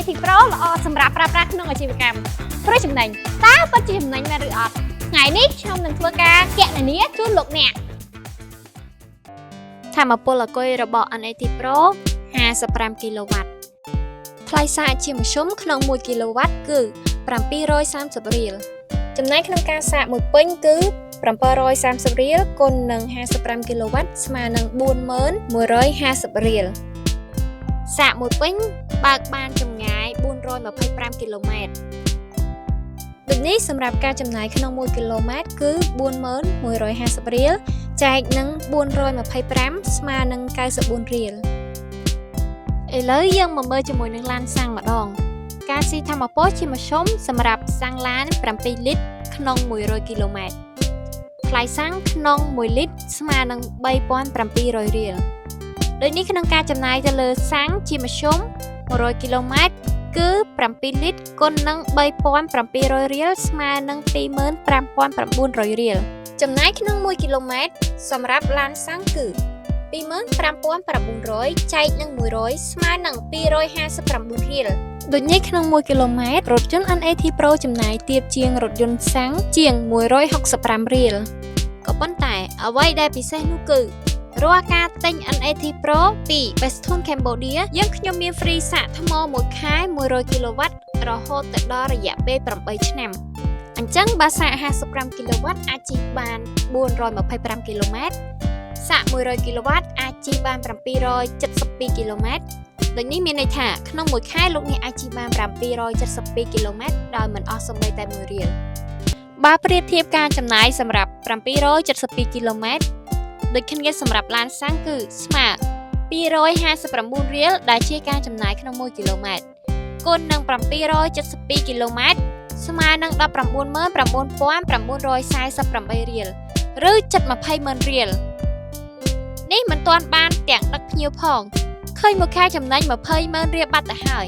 NAT Pro ល្អសម្រាប់ប្រើប្រាស់ក្នុងអាជីវកម្មព្រោះចំណេញតើពិតជាចំណេញមែនឬអត់ថ្ងៃនេះខ្ញុំនឹងធ្វើការគណនាជូនលោកអ្នកថាមពលអាគុយរបស់ NAT Pro 55គីឡូវ៉ាត់ថ្លៃសាកជាមធ្យមក្នុង1គីឡូវ៉ាត់គឺ730រៀលចំណាយក្នុងការសាកមួយពេញគឺ730រៀលគុណនឹង55គីឡូវ៉ាត់ស្មើនឹង40150រៀលសាកមួយពេញបើកបានចម្ងាយ425គីឡូម៉ែត្រដូចនេះសម្រាប់ការចំណាយក្នុង1គីឡូម៉ែត្រគឺ40150រៀលចែកនឹង425ស្មើនឹង94រៀលឥឡូវយើងមកមើលជាមួយនឹងឡានសាំងម្ដង ការស៊ីថាមពលជាមធ្យមសម្រាប់សាំងឡាន7លីត្រក្នុង100គីឡូម៉ែត្រថ្លៃសាំងក្នុង1លីត្រស្មើនឹង3700រៀលដូចនេះក្នុងការចំណាយទៅលើសាំងជាមធ្យម100គីឡូម៉ែត្រគឺ7លីត្រគុណនឹង3700រៀលស្មើនឹង25900រៀលចំណាយក្នុង1គីឡូម៉ែត្រសម្រាប់ឡានសាំងគឺ25900ចែកនឹង100ស្មើនឹង259រៀលដូចនេះក្នុង1គីឡូម៉ែត្ររថយន្ត NAT Pro ចំណាយទាបជាងរថយន្តសាំងជាង165រៀលក៏ប៉ុន្តែអ្វីដែលពិសេសនោះគឺរាល់ការទិញ NAT Pro ពី Bestune Cambodia យើងខ្ញុំមាន free សាកថ្មមួយខែ100គីឡូវ៉ាត់រហូតទៅដល់រយៈពេល8ឆ្នាំអញ្ចឹងបើសាក55គីឡូវ៉ាត់អាចជិះបាន425គីឡូម៉ែត្រសាក100គីឡូវ៉ាត់អាចជិះបាន772គីឡូម៉ែត្រដូចនេះមានន័យថាក្នុងមួយខែលោកអ្នកអាចជិះបាន772គីឡូម៉ែត្រដោយមិនអស់សូម្បីតែ1រៀលបើប្រៀបធៀបការចំណាយសម្រាប់772គីឡូម៉ែត្រដូចគ្នាសម្រាប់ឡានសាំងគឺស្មើ259រៀលដែលជាការចំណាយក្នុង1គីឡូម៉ែត្រគុណនឹង772គីឡូម៉ែត្រស្មើនឹង199,948រៀលឬជិត200,000រៀលនេះមិនទាន់បានទាំងដឹកភ្ញៀវផងឃើញមួយខែចំណេញ200,000រៀលបាត់ទៅហើយ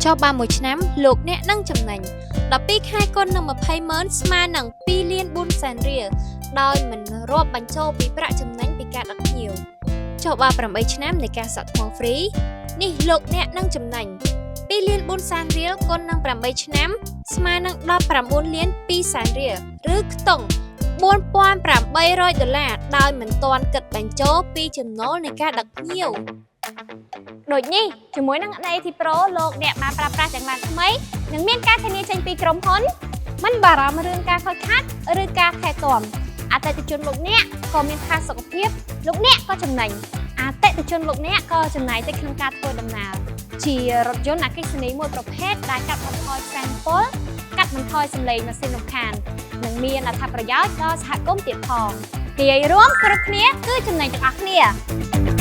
ចុះបានមួយឆ្នាំលោកអ្នកនឹងចំណេញ12ខែគុណនឹង200,000ស្មើនឹង2លាន4សែនរៀលដោយមិនរាប់បញ្ចូលពីប្រាក់ចំណេញពីការដឹកភ្ញៀវចុះបើ8ឆ្នាំនៃការសាកថ្ម free នេះលោកអ្នកនឹងចំណេញ2លាន4សែនរៀលគុណនឹង8ឆ្នាំស្មើនឹង19លាន2សែនរៀលឬខ្ទង់4800ដុល្លារដោយមិនទាន់គិតបញ្ចូលពីចំណូលនៃការដឹកភ្ញៀវដូចនេះជាមួយនឹង NAT Pro លោកអ្នកបានប្រើប្រាស់ទាំងឡានថ្មីនិងមានការធានាចេញពីក្រុមហ៊ុនមិនបារម្ភរឿងការខូចខាតឬការថែទាំអតិថិជនលោកអ្នកក៏មានផាសុកភាពលោកអ្នកក៏ចំណេញអតិថិជនលោកអ្នកក៏ចំណាយតិចក្នុងការធ្វើដំណើរជារថយន្តអគ្គិសនីមួយប្រភេទដែលកាត់បន្ថយផ្សែងពុលកាត់បន្ថយសំឡេងម៉ាស៊ីនរំខាននិងមានអត្ថប្រយោជន៍ដល់សហគមន៍ទៀតផងនិយាយរួមគ្រប់គ្នាគឺចំណេញទាំងអស់គ្នា។